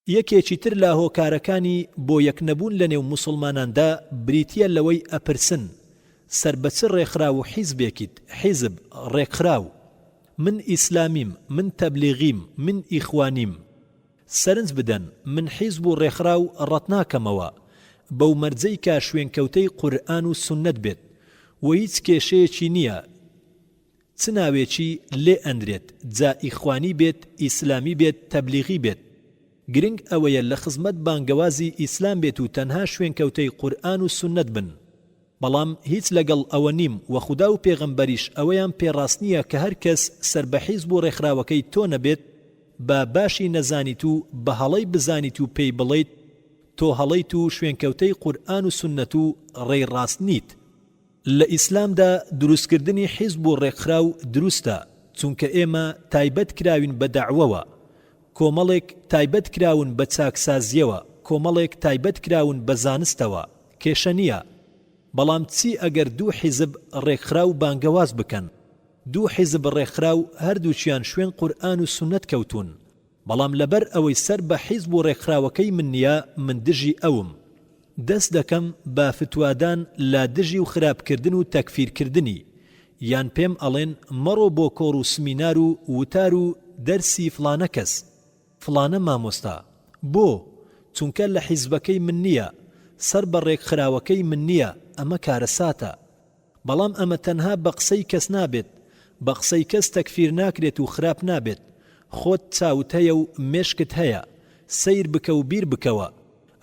یەکێکی تر لە هۆکارەکانی بۆ یەک نەبوون لە نێو موسڵماناندا بریتیە لەوەی ئەپرسن سەر بە چ ڕێکخراو و حیزبێکیت، حیزب، ڕێکخراو. من ئیسلامیم، من تەبلیغیم، من ئیخوانیم. سەرنج بدەن من حیزب و ڕێکخراو ڕەتناکەمەوە بەو مەرجەی کە شوێنکەوتەی قورئان و سوننەت بێت و هیچ کێشەیەکی نیە چ ناوێکی لێ ئەنرێت جا ئیخوانی بێت ئیسلامی بێت تەبلیغی بێت گرنگ ئەوەیە لە خزمەت بانگەوازی ئیسلام بێت و تەنها شوێنکەوتەی قورئان و سوننەت بن بەڵام هیچ لەگەڵ ئەوە نیم وە خودا و پێغەمبەریش ئەوەیان پێ ڕاست نیە کە هەر کەس سەر بە حیزب و ڕێکخراوەکەی تۆ نەبێت بە باشی نەزانیت و بە هەڵەی بزانیت و پێی بڵێیت تۆ هەڵەیت و شوێنکەوتەی قورئان و سوننەت و ڕێی ڕاست نیت. لە ئیسلامدا دروستکردنی حیزب و ڕێکخراو دروستە، چونکە ئێمە تایبەت کراوین بە دەعوەوە، کۆمەڵێک تایبەت کراون بە چاکسازیەوە، کۆمەڵێک تایبەت کراون بە زانستەوە، کێشە نیە. بەڵام چی ئەگەر دوو حیزب ڕێکخراو بانگەواز بکەن؟ دوو حیزب ڕێکخراو هەردووکیان شوێن قورئان و سوننەت کەوتوون، بەڵام لەبەر ئەوەی سەر بە حیزب و ڕێکخراوەکەی من نیە من دژی ئەوم. دەست دەکەم بە فتوادان لە دژی و خراپکردن و تەکفیرکردنی. یان پێم ئەڵێن مەڕۆ بۆ کۆڕ و سمینار و وتار و دەرسی فڵانە کەس. فڵانە مامۆستا. بۆ؟ چونکە لە حیزبەکەی من نیە. سەر بە ڕێکخراوەکەی من نیە. ئەمە کارەساتە. بەڵام ئەمە تەنها بە قسەی کەس نابێت، بە قسەی کەس تەکفیر ناکرێت و خراپ نابێت، خۆت چاوت هەیە و مێشکت هەیە، سەیر بکە و بیر بکەوە،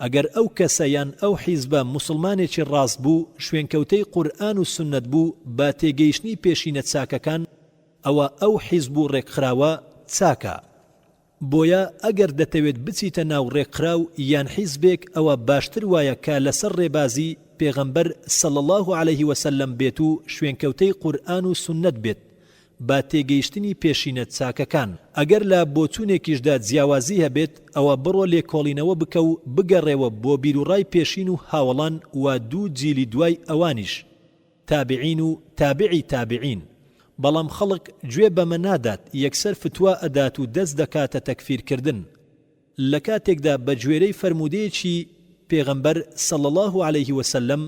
ئەگەر ئەو کەسە یان ئەو حیزبە موسڵمانێکی ڕاست بوو، شوێنکەوتەی قورئان و سوننەت بوو بە تێگەیشتنی پێشینە چاکەکان، ئەوا ئەو حیزب و ڕێکخراوە چاکە. بۆیە ئەگەر دەتەوێت بچیتە ناو ڕێکخراو یان حیزبێک ئەوە باشتر وایە کە لەسەر ڕێبازی پێغەمبەر صلی اللە علیه وسلم بێت و شوێنکەوتەی قورئان و سوننەت بێت بە تێگەیشتنی پێشینە چاکەکان. ئەگەر لە بۆچوونێکیشدا جیاوازی هەبێت ئەوە بڕۆ لێکۆڵینەوە بکە و بگەڕێوە بۆ بیروڕای پێشین و هاوەڵان و دوو جیلی دوای ئەوانیش. تابعین و تابعی تابعین بەڵام خەڵک گوێ بەمە نادات یەکسەر فتوا ئەدات و دەست دەکاتە تەکفیر کردن لەکاتێکدا بەگوێرەی فەرموودەیەکی پێغەمبەر صلی اللە علیه وسلم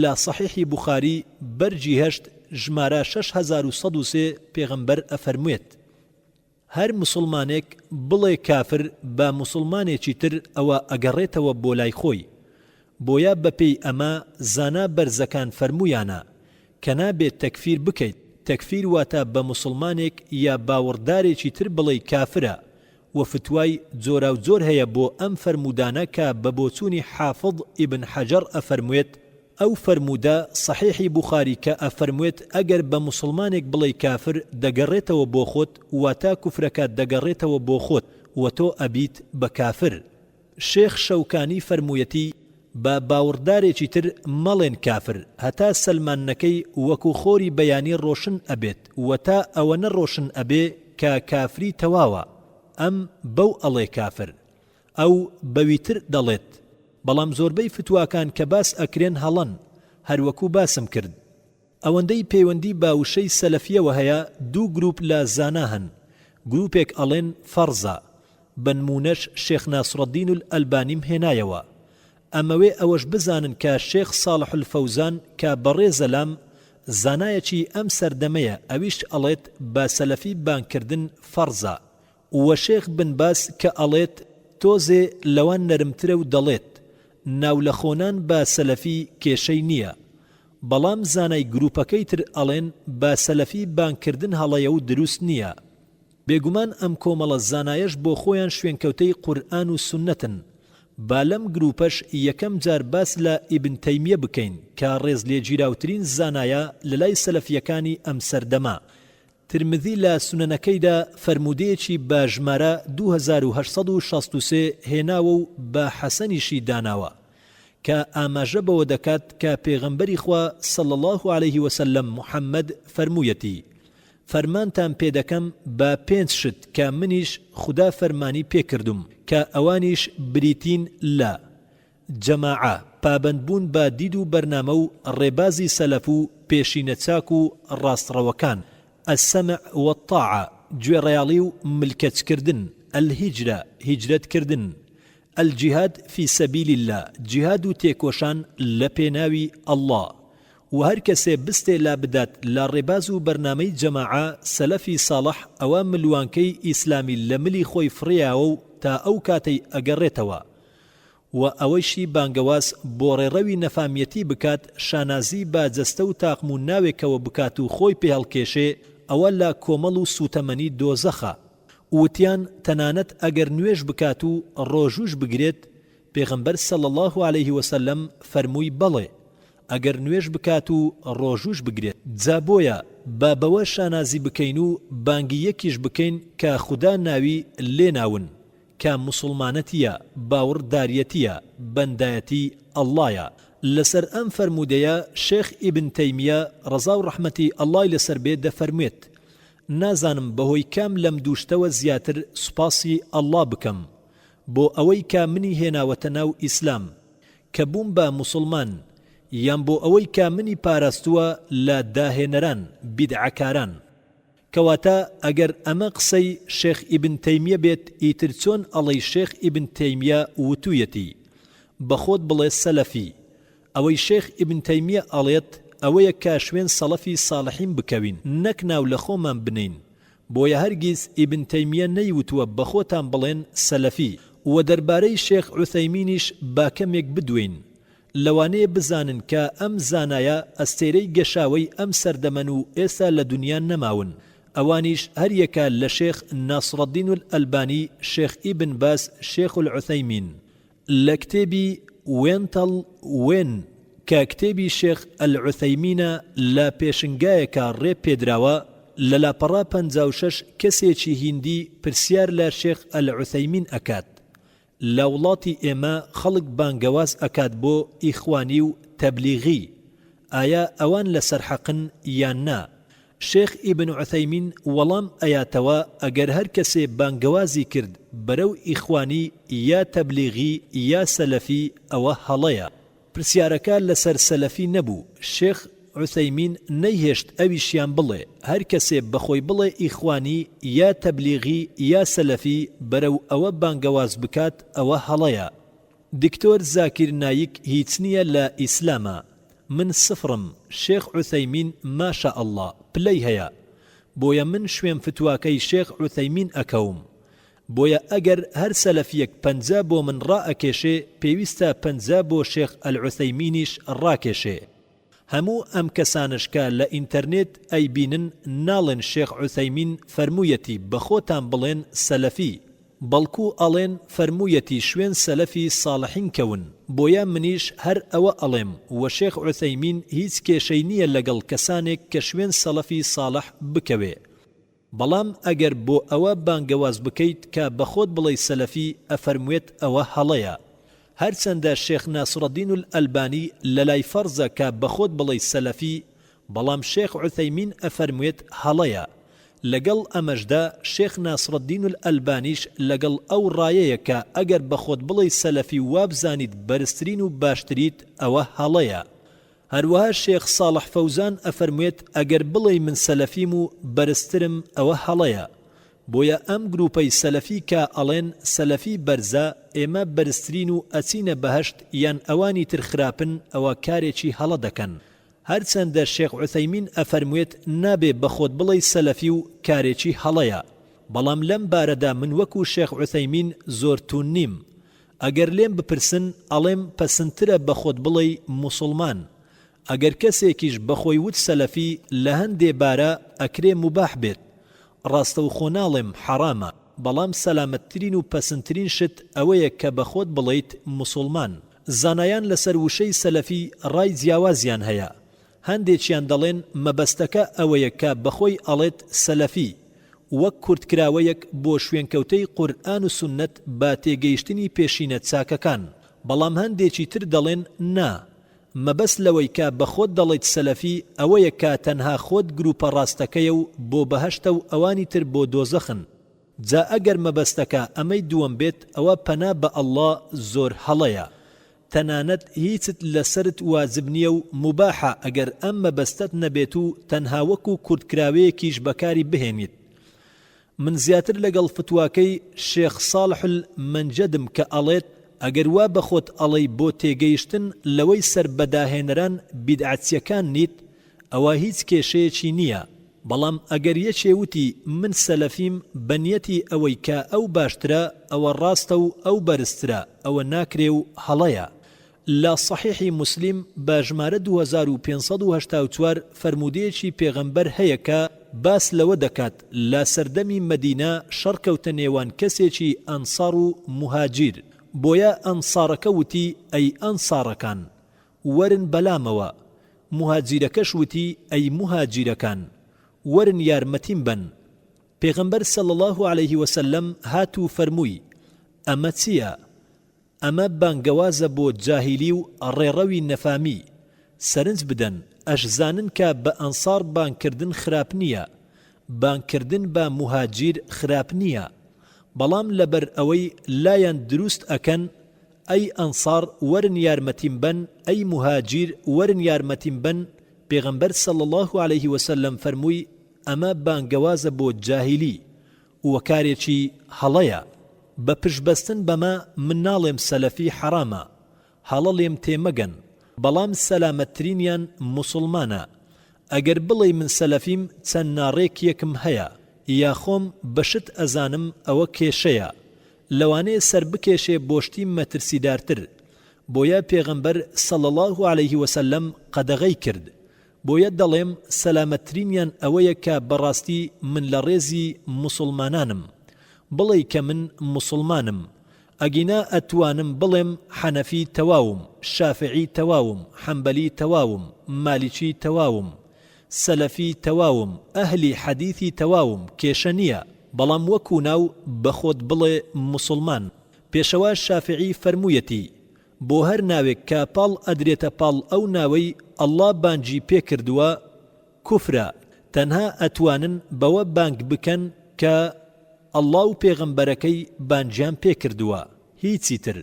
لە صحیحی بوخاری بەرگی هەشت ژمارە 6103 پێغەمبەر ئەفەرموێت هەر موسڵمانێک بڵێ کافر بە موسڵمانێکی تر ئەوە ئەگەڕێتەوە بۆ لای خۆی بۆیە بە پێی ئەمە زانا بەرزەکان فەرموویانە کە نابێت تەکفیر بکەیت تەکفیر واتە بە موسڵمانێک یا باوەڕدارێکی تر بڵێی کافرە وە فتوای جۆراو جۆر هەیە بۆ ئەم فەرموودانە کە بە بۆچوونی حافظ ئیبن حەجەڕ ئەفەرموێت ئەو فەرموودە سەحیحی بوخاری کە ئەفەرموێت ئەگەر بە موسڵمانێک بڵێی کافر دەگەڕێتەوە بۆ خۆت واتە کوفرەکە دەگەڕێتەوە بۆ خۆت وە تۆ ئەبیت بە کافر شێخ شەوکانی فەرموویەتی بە باوڕدارێکی تر مەڵێن کافر هەتا سەلماندنەکەی وەکو خۆری بەیانی ڕۆشن ئەبێت وە تا ئەوەنە ڕۆشن ئەبێ کە کافری تەواوە ئەم بەو ئەڵێ کافر ئەو بەویتر دەڵێت، بەڵام زۆربەی فتواکان کە باس ئەکرێن هەڵەن، هەروەکو باسم کرد. ئەوەندەی پەیوەندی بە وشەی سەلەفیەوە هەیە دوو گروپ لە زانا هەن، گروپێک ئەڵێن فەڕزە، بەنموونەش شێخ ناسڕەدین الالبانیم هێنایەوە. ئەمەوێ ئەوەش بزانن کە شێخ صالح الفوزان کە بەڕێزە لام زانایەکی ئەم سەردەمەیە ئەویش ئەڵێت بە سەلەفی بانگکردن فەڕزە، وە شێخ بن باز کە ئەڵێت تۆزێ لەوان نەرمترە و دەڵێت، ناولەخۆنان بە سەلەفی کێشەی نیە. بەڵام زانای گروپەکەی تر ئەڵێن بە سەلەفی بانگکردن هەڵەیە و دروست نیە. بێگومان ئەم کۆمەڵە زانایەش بۆ خۆیان شوێنکەوتەی قورئان و سوننەتن. با لەم گروپەش یەکەم جار باس لە ئیبن تەیمیە بکەین کە ڕێزلێگیراوترین زانایە لەلای سەلەفیەکانی ئەم سەردەمە. ترمذی لە سونەنەکەیدا فەرموودەیەکی بە ژمارە 2863 هێناوە و بە حەسەنیشی داناوە کە ئاماژە بەوە دەکات کە پێغەمبەری خوا صلی اللە علیه وسلم محمد فەرموویەتی، فەرمانتان پێ دەکەم بە پێنج شت کە منیش خودا فەرمانی پێ کردووم کە ئەوانیش بریتین لە، جەماعە، پابەندبوون بە دید و بەرنامە و ڕێبازی سەلەف و پێشینە چاک و ڕاستڕەوەکان، السمع والطاعە، گوێڕایەڵی و ملکەچکردن، الهجرە، هیجرەت کردن. الجهاد فی سبیل اللە، جیهاد و تێکۆشان لە پێناوی اللە، وە هەر کەسێ بستێ لابدات لە ڕێباز و بەرنامەی جەماعە سەلەفی ساڵح ئەوە ملوانکەی ئیسلامی لە ملی خۆی فڕێیاوە و تا ئەو کاتەی ئەگەڕێتەوە وە ئەوەیشی بانگەواز بۆ ڕێڕەوی نەفامیەتی بکات شانازی بە جەستە و تاقم و ناوێکەوە بکات و خۆی پێ هەڵکێشێ ئەوە لە کۆمەڵ و سوتەمەنی دۆزەخە. وتیان تەنانەت ئەگەر نوێژ بکات و ڕۆژووش بگرێت، پێغەمبەر صلی اللە علیه وسلم فەرمووی بەڵێ ئەگەر نوێژ بکات و ڕۆژووش بگرێت. جا بۆیە با بەوە شانازی بکەین و بانگی یەکیش بکەین کە خودا ناوی لێ ناون کە موسوڵمانەتیە، باوڕ داریەتیە، بەندایەتی اللە یە. لەسەر ئەم فەرموودەیە شێخ ئیبن تەیمیە ڕەزاو ڕەحمەتی اللە ی لەسەر بێ دەفەرموێت، نازانم بەهۆی کام لەم دوو شتەوە زیاتر سوپاسی اللە بکەم بۆ ئەوەی کە منی هێناوەتە ناو ئیسلام کە بووم بە موسوڵمان یان بۆ ئەوەی کە منی پاراستووە لە داهێنەران، بیدعەکاران. کەواتە ئەگەر ئەمە قسەی شێخ ئیبن تەیمیە بێت ئیتر چۆن ئەڵێی شێخ ئیبن تەیمیە وتویەتی بەخۆت بڵێ سەلەفی ئەوەی شێخ ئیبن تەیمیە ئەڵێت ئەوەیە کە شوێن سەڵەفی ساڵحین بکەوین نەک ناو لە خۆمان بنێین بۆیە هەرگیز ئیبن تەیمیە نەیوتووە بەخۆتان بڵێن سەلەفی وە دەربارەی شێخ عوثەیمینیش با کەمێک بدوێین لەوانەیە بزانن کە ئەم زانایە ئەستێرەی گەشاوەی ئەم سەردەمەن و ئێستا لە دونیا نەماون ئەوانیش هەریەکە لە شێخ ناصرالدین الالبانی شێخ ئیبن باز شێخ العثەیمین لە کتێبی، وێنتەڵ وێن، کە کتێبی شێخ العثەیمینە لە پێشنگایەکا ڕێ پێدراوە، لە لاپەڕە 56 کەسێکی هیندی پرسیار لە شێخ العثەیمین ئەکات، لە وڵاتی ئێمە خەڵک بانگەواز ئەکات بۆ ئیخوانی و تەبلیغی، ئایا ئەوان لەسەر حەقن یان نا؟ شێخ ئیبن عوثەیمین وەڵام ئەیاتەوە ئەگەر هەر کەسێ بانگەوازی کرد بەرەو ئیخوانی یا تەبلیغی یا سەلەفی ئەوە هەڵەیە. پرسیارەکە لەسەر سەلەفی نەبوو شێخ عوثەیمین نەیهێشت ئەویشیان بڵێ هەر کەسێ بەخۆی بڵێ ئیخوانی یا تەبلیغی یا سەلەفی بەرەو ئەوە بانگەواز بکات ئەوە هەڵەیە. دکتۆر زاکیر نایک هیچ نیە لە ئیسلاما من سفرم شێخ عوثەیمین ما شاء اللە پلەی هەیە بۆیە من شوێن فتواکەی شێخ عوثەیمین ئەکەوم بۆیە ئەگەر هەر سەلەفیەک پەنجە بۆ من ڕائەکێشێ پێویستە پەنجە بۆ شێخ العوثەیمینیش ڕاکێشێ هەموو ئەم کەسانەش کە لە ئینتەرنێت ئەیبینن ناڵێن شێخ عوثەیمین فەرموویەتی بەخۆتان بڵێن سەلەفی بەڵکو ئەڵێن فەرموویەتی شوێن سەلەفی ساڵحین کەون بۆیە منیش هەر ئەوە ئەڵێم وە شێخ عوثەیمین هیچ کێشەی نیە لەگەڵ کەسانێک کە شوێن سەڵەفی ساڵح بکەوێ بەڵام ئەگەر بۆ ئەوە بانگەواز بکەیت کە بەخۆت بڵێی سەلەفی ئەفەرموێت ئەوە هەڵەیە هەرچەندە شێخ ناصرالدین الالبانی لەلای فەرزە کە بەخۆت بڵێی سەلەفی بەڵام شێخ عوثەیمین ئەفەرموێت هەڵەیە لەگەڵ ئەمەشدا شێخ ناصرالدین الالبانیش لەگەڵ ئەو ڕایەیە کە ئەگەر بەخۆت بڵێی سەلەفی و وابزانیت بەرزترین و باشتریت ئەوە هەڵەیە هەروەها شێخ ساڵح فەوزان ئەفەرموێت ئەگەر بڵێی من سەلەفیم و بەرزترم ئەوە هەڵەیە بۆیە ئەم گروپەی سەلەفی کە ئەڵێن سەلەفی بەرزە ئێمە بەرزترین و ئەچینە بەهەشت یان ئەوانی تر خراپن ئەوە کارێکی هەڵە دەکەن هەرچەندە شێخ عوثەیمین ئەفەرموێت نابێ بەخۆت بڵێی سەلەفی و کارێکی هەڵەیە بەڵام لەم بارەدا من وەکو شێخ عوثەیمین زۆر توند نیم ئەگەر لێم بپرسن ئەڵێم پەسندترە بە خۆت بڵێی موسوڵمان، ئەگەر کەسێکیش بە خۆی وت سەلەفی لە هەندێ بارا ئەکرێ موباح بێت، ڕاستەوخۆ ناڵێم حەڕامە، بەڵام سەلامەتترین و پەسندترین شت ئەوەیە کە بە خۆت بڵێیت موسوڵمان. زانایان لەسەر وشەی سەلەفی ڕای جیاوازیان هەیە، هەندێکیان دەڵێن مەبەستەکە ئەوەیە کە بەخۆی ئەڵێت سەلەفی، وەک کورتکراوەیەک بۆ شوێنکەوتەی قورئان و سوننەت بە تێگەیشتنی پێشینە چاکەکان، بەڵام هەندێکی تر دەڵێن نا، مەبەست لەوەی کە بەخۆت دەڵێیت سەلەفی ئەوەیە کە تەنها خۆت گروپە ڕاستەکەیە و بۆ بەهەشتە و ئەوانی تر بۆ دۆزەخن. جا ئەگەر مەبەستەکە ئەمەی دووەم بێت ئەوە پەنا بە اللە زۆر هەڵەیە. تەنانەت هیچت لەسەرت واجب نیە و موباحە ئەگەر ئەم مەبەستەت نەبێت و تەنها وەکو کورتکراوەیەکیش بەکاری بهێنیت. من زیاتر لەگەڵ فتواکەی شێخ صالح المنجدم کە ئەڵێت. ئەگەر وا بە خۆت ئەڵێی بۆ تێگەیشتن لەوەی سەر بە داهێنەران بیدعەچیەکان نیت ئەوە هیچ کێشەیەکی نیە، بەڵام ئەگەر یەکێ وتی من سەلەفیم بە نیەتی ئەوەی کە ئەو باشترە ئەوە ڕاستە و ئەو بەرزترە ئەوە ناکرێ و هەڵەیە. لە سەحیحی موسلیم بە ژمارە 2584 فەرموودەیەکی پێغەمبەر هەیە کە باس لەوە دەکات لە سەردەمی مەدینە شەڕ کەوتە نێوان کەسێکی ئەنساڕ و موهاجیر بۆیە ئەنساڕەکە وتی ئەی ئەنساڕەکان وەرن بەلامەوە موهاجیرەکەش وتی ئەی موهاجیرەکان وەرن یارمەتیم بەن پێغەمبەر صلی اللە علیه وسلم هات و فەرمووی ئەمە چیە ئەمە بانگەوازە بۆ جاهیلی و ڕێڕەوی نەفامی، سەرنج بدەن ئەشزانن کە بە ئەنساڕ بانگ کردن خراپ نییە، بانگ کردن بە موهاجیر خراپ نییە، بەڵام لەبەر ئەوەی لایان دروست ئەکەن ئەی ئەنساڕ وەرن یارمەتیم بەن ئەی موهاجیر وەرن یارمەتیم بەن، پێغەمبەر صلی اللە علیه وسلم فەرمووی ئەمە بانگەوازە بۆ جاهیلی و کارێکی هەڵەیە. بە پشت بەستن بەمە من ناڵێم سەلەفی حەرامە، هەڵە لێم تێمەگەن، بەڵام سەلامەتترینیان موسوڵمانە. ئەگەر بڵێی من سەلەفیم چەند ناڕێکیەکم هەیە یا خۆم بە شت ئەزانم ئەوە کێشەیە. لەوانەیە سەربکێشێ بۆ شتی مەترسیدارتر. بۆیە پێغەمبەر صلی اللە علیه وسلم قەدەغەی کرد. بۆیە دەڵێم سەلامەتترینیان ئەوەیە کە بەڕاستی من لە ڕێزی موسوڵمانانم بڵێی کە من موسوڵمانم ئەگینا ئەتوانم بڵێم حەنەفی تەواوم شافعی تەواوم حەنبەلی تەواوم مالیکی تەواوم سەلەفی تەواوم ئەهلی حەدیثی تەواوم کێشە نیە بەڵام وەکو ناو بەخۆت بڵێ موسوڵمان پێشەوا شافعی فەرموویەتی بۆ هەر ناوێک کە پاڵ ئەدرێتە پاڵ ئەو ناوەی اللە بانگی پێ کردووە کوفرە، تەنها ئەتوانن بەوە بانگ بکەن کە اللە و پێغەمبەرەکەی بانگیان پێ کردووە هیچی تر،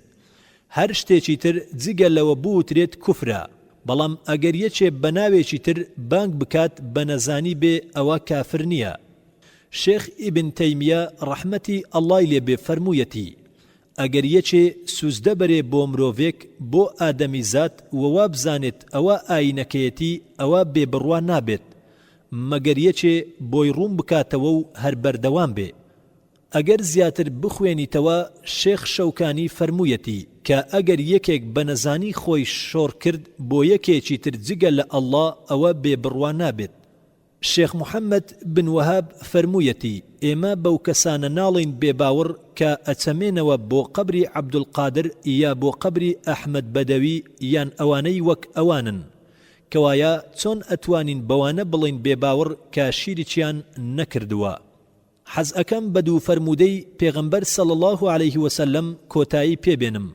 هەر شتێکی تر جگە لەوە بوترێت کوفرە، بەڵام ئەگەر یەکێ بە ناوێکی تر بانگ بکات بە نەزانی بێ ئەوە کافر نیە. شێخ ئیبن تەیمیە ڕەحمەتی اللە ی لێ بێ فەرموویەتی، ئەگەر یەکێ سوجدە بەرێ بۆ مرۆڤێک بۆ ئادەمیزاد وە وابزانێت ئەوە ئایینەکەیەتی ئەوە بێ بڕوا نابێت مەگەر یەکێ بۆی ڕوون بکاتەوە و هەر بەردەوام بێ. ئەگەر زیاتر بخوێنیتەوە شێخ شەوکانی فەرموویەتی کە ئەگەر یەکێک بە نەزانی خۆی شۆڕ کرد بۆ یەکێکی تر جگە لە اللە ئەوە بێ بڕوا نابێت. شێخ محمد بن وەهاب فەرموویەتی، ئێمە بەو کەسانە ناڵێین بێباوڕ کە ئەچەمێنەوە بۆ قەبری عەبدولقادر یا بۆ قەبری ئەحمەد بەدەوی یان ئەوانەی وەک ئەوانن، کەوایە چۆن ئەتوانین بەوانە بڵێین بێباوڕ کە شیرکیان نەکردووە؟ حەز ئەکەم بە دوو فەرموودەی پێغەمبەر صلی اللە علیه وسلم کۆتایی پێ بێنم،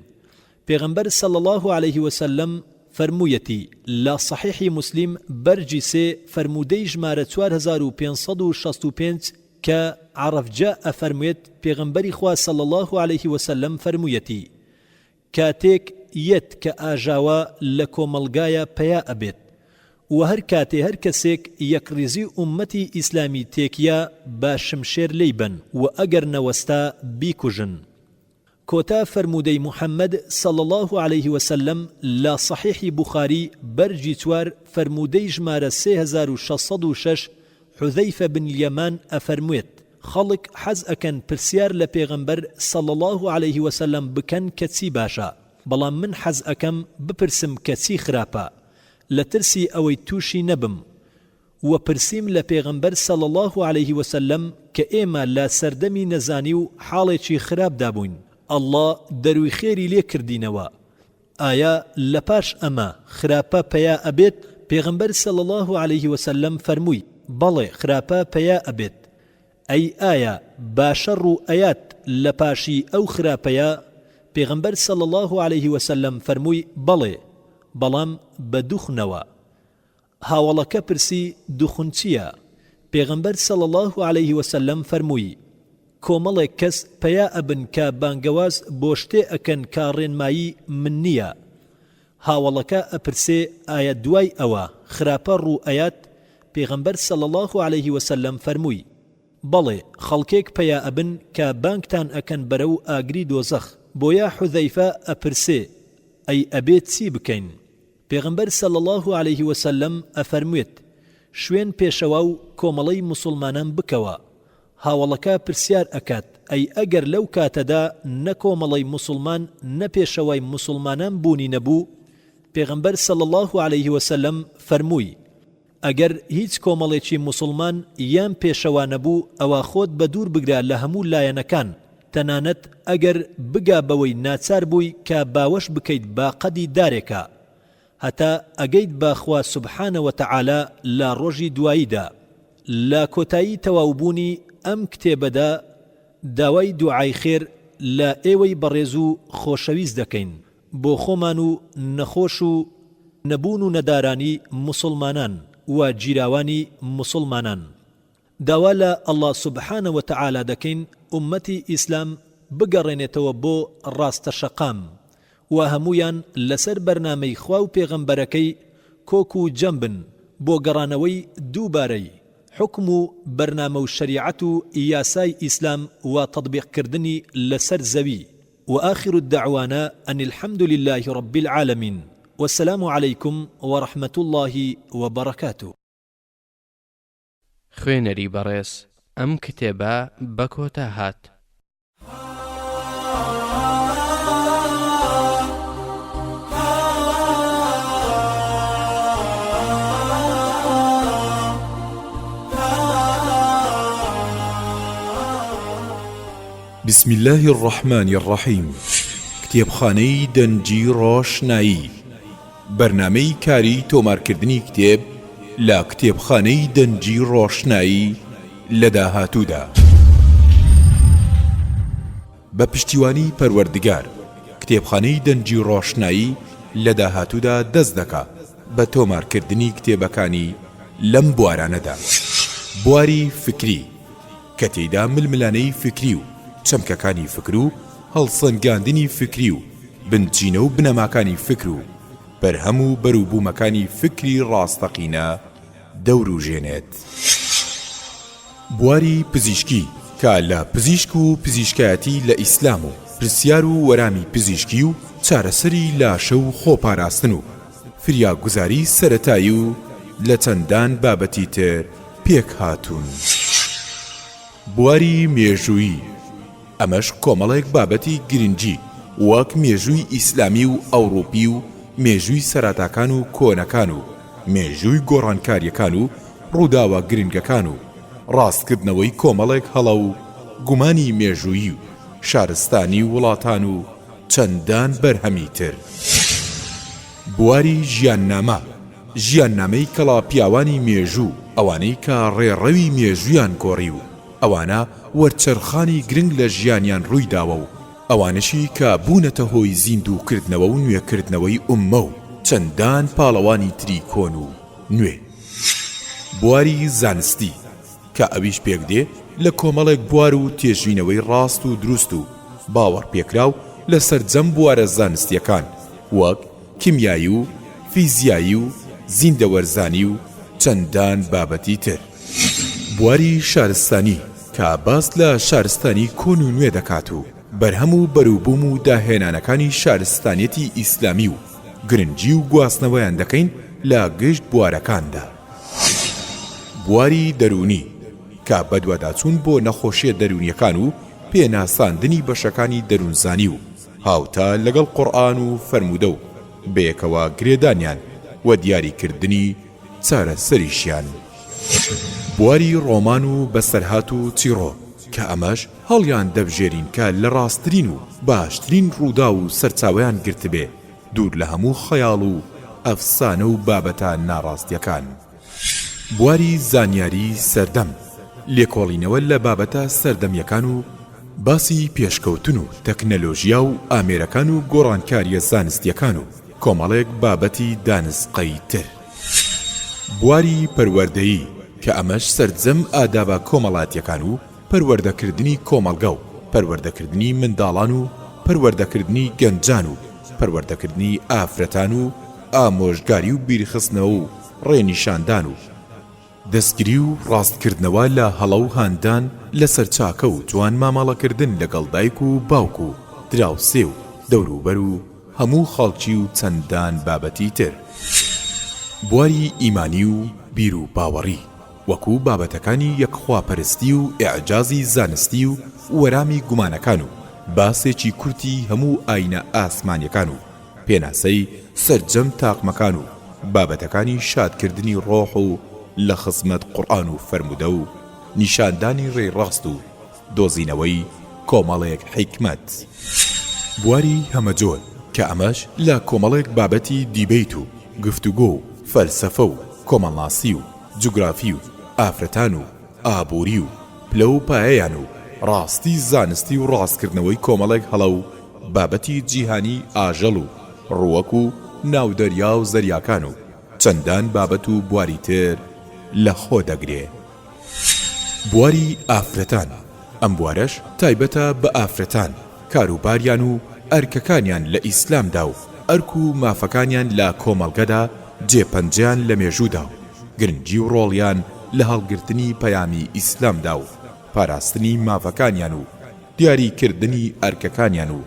پێغەمبەر صلی اللە علیه وسلم فەرموویەتی لە صحیحی موسلیم بەرگی سێ فەرموودەی ژمارە 4565 کە عرفجە ئەفەرموێت پێغەمبەری خوا صلی اللە علیه وسلم فەرموویەتی کاتێک یەت کە ئاژاوە لە کۆمەڵگایا پەیا ئەبێت وە هەر کاتێ هەر کەسێک یەکڕیزی ئوممەتی ئیسلامی تێکیا با شمشێر لێی بەن وە ئەگەر نەوەستا بیکوژن. کۆتا فەرموودەی محمد صلی اللە علیه وسلم لە صحیحی بوخاری بەرگی چوار فەرموودەی ژمارە 3606 حذیفە بن الیمان ئەفەرموێت، خەڵک حەز ئەکەن پرسیار لە پێغەمبەر صلی اللە علیه وسلم بکەن کە چی باشە، بەڵام من حەز ئەکەم بپرسم کە چی خراپە، لە ترسی ئەوەی توشی نەبم، وە پرسیم لە پێغەمبەر صلی اللە علیه وسلم کە ئێمە لە سەردەمی نەزانی و حاڵێکی خراپدا بووین، اللە دەروی خێری لێ کردینەوە، ئایا لە پاش ئەمە خراپە پەیا ئەبێت؟ پێغەمبەر صلی اللە علیه وسلم فەرمووی، بەڵێ خراپە پەیا ئەبێت. ئەی ئایا باشە ڕوو ئەیات لە پاشی ئەو خراپەیە؟ پێغەمبەر صلی اللە علیه وسلم فەرمووی، بەڵێ، بەڵام بە دوخنەوە. هاوەڵەکە پرسی، دوخن چییە؟ پێغەمبەر صلی اللە علیه وسلم فەرمووی، کۆمەڵێک کەس پەیا ئەبن کە بانگەواز بۆ شتێ ئەکەن کە ڕێنمایی من نییە. هاوەڵەکە ئەپرسێ ئایا دوای ئەوە خراپە ڕوو ئەیات؟ پێغەمبەر صلی اللە علیه وسلم فەرمووی، بەڵێ، خەڵکێک پەیا ئەبن کە بانگتان ئەکەن بەرەو ئاگری دۆزەخ. بۆیە حوذەیفە ئەپرسێ ئەی ئەبێت چی بکەین؟ پێغەمبەر صلی اللە علیه وسلم ئەفەرموێت، شوێن پێشەوا و کۆمەڵەی موسوڵمانان بکەوە، هاوەڵەکە پرسیار ئەکات ئەی ئەگەر لەو کاتەدا نە کۆمەڵەی موسوڵمان نە پێشەوای موسوڵمانان بوونی نەبوو؟ پێغەمبەر صلی اللە علیه وسلم فەرمووی، ئەگەر هیچ کۆمەڵێکی موسوڵمان یان پێشەوا نەبوو ئەوا خۆت بەدوور بگرە لە هەموو لایەنەکان تەنانەت ئەگەر بگا بەوەی ناچار بووی کە باوەش بکەیت بە قەدی دارێکا هەتا ئەگەیت بە خوا سبحانە وتعالی لە ڕۆژی دواییدا. لە کۆتایی تەواوبوونی ئەم کتێبەدا داوای دوعای خێر لە ئێوەی بەڕێز و خۆشەویست دەکەین بۆ خۆمان و نەخۆش و نەبوون و نەدارانی موسوڵمانان و گیراوانی موسوڵمانان. داوا لە اللە سبحانە وتعالی دەکەین ئوممەتی ئیسلام بگەڕێنێتەوە بۆ ڕاستە شەقام و هەموویان لەسەر بەرنامەی خوا و پێغەمبەرەکەی کۆک و جەم بن بۆ گەڕانەوەی دووبارەی حوکم و بەرنامە و شەریعەت و یاسای ئیسلام و تەتبیق کردنی لەسەر زەوی وآخر الدعوانا ان الحمد للە رب العالمین والسلام علیکم ورحمە اللە وبرکاته. خوێنەری بەڕێز ئەم کتێبە بە کۆتا هات. بسم اللە الرحمن الرحیم کتێبخانەی دەنگی ڕۆشنایی بەرنامەی کاری تۆمارکردنی کتێب لە کتێبخانەی دەنگی ڕۆشنایی لە داهاتوودا. بە پشتیوانی پەروەردگار کتێبخانەی دەنگی ڕۆشنایی لە داهاتوودا دەست دەکا بە تۆمارکردنی کتێبەکانی لەم بوارانەدا، بواری فکری، کە تێیدا ململانێی فیکری و چەمکەکانی فکر و هەڵسەنگاندنی فیکری و بنچینە و بنەماکانی فیکر و بەرهەم و بەروبوومەکانی فیکری ڕاستەقینە دەوروژێنێت. بواری پزیشکی کە لە پزیشک و پزیشکایەتی لە ئیسلام و پرسیار و وەرامی پزیشکی و چارەسەری لاشە و خۆپاراستن و فریاگوزاری سەرەتایی و لە چەندان بابەتی تر پێکهاتوون. بواری مێژوویی، ئەمەش کۆمەڵێک بابەتی گرنگی وەک مێژووی ئیسلامی و ئەوڕوپی و مێژووی سەراتاکان و کۆنەکان و مێژووی گۆڕانکاریەکان و ڕووداوە گرنگەکان و ڕاستکردنەوەی کۆمەڵێک هەڵە و گومانی مێژوویی و شارستانی وڵاتان و چەندان بەرهەمی تر. بواری ژیاننامە، ژیاننامەی کەڵا پیاوانی مێژوو، ئەوانەی کە ڕێڕەوی مێژوویان گۆڕی و ئەوانە وەرچەرخانی گرنگ لە ژیانیان ڕووی داوە و ئەوانەشی کە بوونەتە هۆی زیندوو کردنەوە و نوێ کردنەوەی ئوممە و چەندان پاڵەوانی تری کۆن و نوێ. بواری زانستی، کە ئەویش پێک دێ لە کۆمەڵێک بوار و تێژینەوەی ڕاست و دروست و باوەڕپێکراو لە سەرجەم بوارە زانستییەکان وەک کیمیایی و فیزیایی و زیندەوەرزانی و چەندان بابەتی تر. بواری شارستانی کە باس لە شارستانی کۆن و نوێ دەکات و بەرهەم و بەروبووم و داهێنانەکانی شارستانیەتی ئیسلامی و گرنگی و گواستنەوەیان دەکەین لە گشت بوارەکاندا. بواری دەروونی، کە بەدواداچوون بۆ نەخۆشییە دەروونییەکان و پێناساندنی بەشەکانی دەروونزانی و هاوتا لەگەڵ قورئان و فەرموودە و بەیەکەوە گرێدانیان و دیاریکردنی چارەسەریشیان. بواری ڕۆمان و بەسەرهات و چیڕۆک، کە ئەمەش هەڵیان دەبژێرین کە لە ڕاستترین و باشترین ڕووداو و سەرچاوەیان گرتبێ دوور لە هەموو خەیاڵ و ئەفسانە و بابەتە ناڕاستیەکان. بواری زانیاری سەردەم، لێکۆڵینەوە لە بابەتە سەردەمیەکان و باسی پێشکەوتن و تەکنەلۆژیا و ئامێرەکان و گۆڕانکاریە زانستیەکان و کۆمەڵێک بابەتی دانسقەی تر. بواری پەروەردەیی، کە ئەمەش سەرجەم ئادابە کۆمەڵاتیەکان و پەروەردەکردنی کۆمەڵگە و پەروەردەکردنی منداڵان و پەروەردەکردنی گەنجان و پەروەردەکردنی ئافرەتان و ئامۆژگاری و بیرخستنەوە و ڕێنیشاندان و دەستگری و ڕاستکردنەوە لە هەڵە و هاندان لەسەر چاکە و جوان مامەڵەکردن لەگەڵ دایک و باوک و. دراوسێ و دەوروبەر و هەموو خەڵکی و چەندان بابەتی تر. بواری ئیمانی و بیرو باوەڕی وەکو بابەتەکانی یەکخواپەرستی و ئیعجازی زانستی و وەرامی گومانەکان و باسێکی کورتی هەموو ئاینە ئاسمانیەکان و پێناسەی سەرجەم تاقمەکان و بابەتەکانی شادکردنی ڕۆح و لە خزمەت قورئان و فەرموودە و نیشاندانی ڕێی ڕاست و دۆزینەوەی کۆمەڵێک حیکمەت. بواری هەمەجۆر کە ئەمەش لە کۆمەڵێک بابەتی دیبەیت و گفتوگۆ و فەلسەفە و کۆمەڵناسی و جوگرافی و ئافرەتان و ئابووری و پلە و پایەیان و ڕاستی زانستی و ڕاستکردنەوەی کۆمەڵێک هەڵە و بابەتی جیهانی ئاژەڵ و ڕووەک و ناودەریا و زەریاکان و چەندان بابەت و بواری تر لە خۆ دەگرێ. بواری ئافرەتان، ئەم بوارەش تایبەتە بە ئافرەتان، کاروباریان و ئەرکەکانیان لە ئیسلامدا و ئەرک و مافەکانیان لە کۆمەڵگەدا جێ پەنجەیان لە مێژوودا و گرنگی و ڕۆڵیان لە هەڵگرتنی پەیامی ئیسلامدا و پاراستنی مافەکانیان و دیاری کردنی ئەرکەکانیان و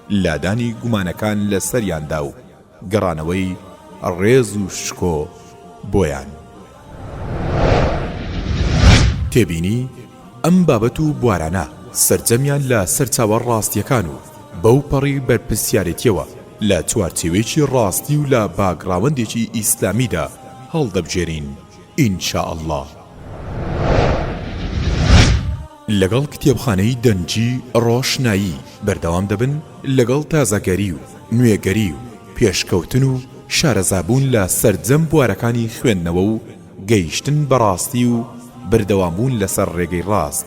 لادانی گومانەکان لە سەریاندا و گەڕانەوەی ڕێز و شکۆ بۆیان. تێبینی، ئەم بابەت و بوارانە سەرجەمیان لە سەرچاوە ڕاستییەکان و بەو پەڕی بەرپرسیارێتیەوە لە چوارچێوەیەکی ڕاستی و لە باکگڕاوەندێکی ئیسلامیدا هەڵدەبژێرین ان شاء اللە. لەگەڵ کتێبخانەی دەنگی ڕۆشنایی بەردەوام دەبن لەگەڵ تازەگەری و نوێگەری و پێشکەوتن و شارەزابوون لە سەرجەم بوارەکانی خوێندنەوە و گەیشتن بە ڕاستی و بەردەوامبوون لەسەر ڕێگەی ڕاست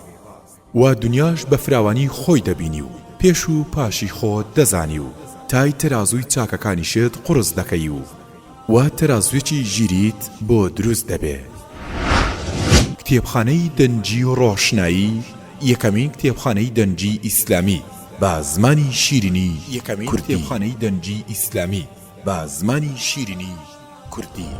و دنیاش بە فراوانی خۆی دەبینی و پێش و پاشی خۆت دەزانی و تای تەرازووی چاکەکانیشت قوڕس دەکەی و وا تەرازووێکی ژیریت بۆ دروست دەبێ. کتێبخانەی دەنگی ڕۆشنایی یەکەمین کتێبخانەی دەنگی ئیسلامی بە زمانی شیرینی کوردی. یەکەمین کتێبخانەی دەنگی ئیسلامی بە زمانی شیرینی کوردی.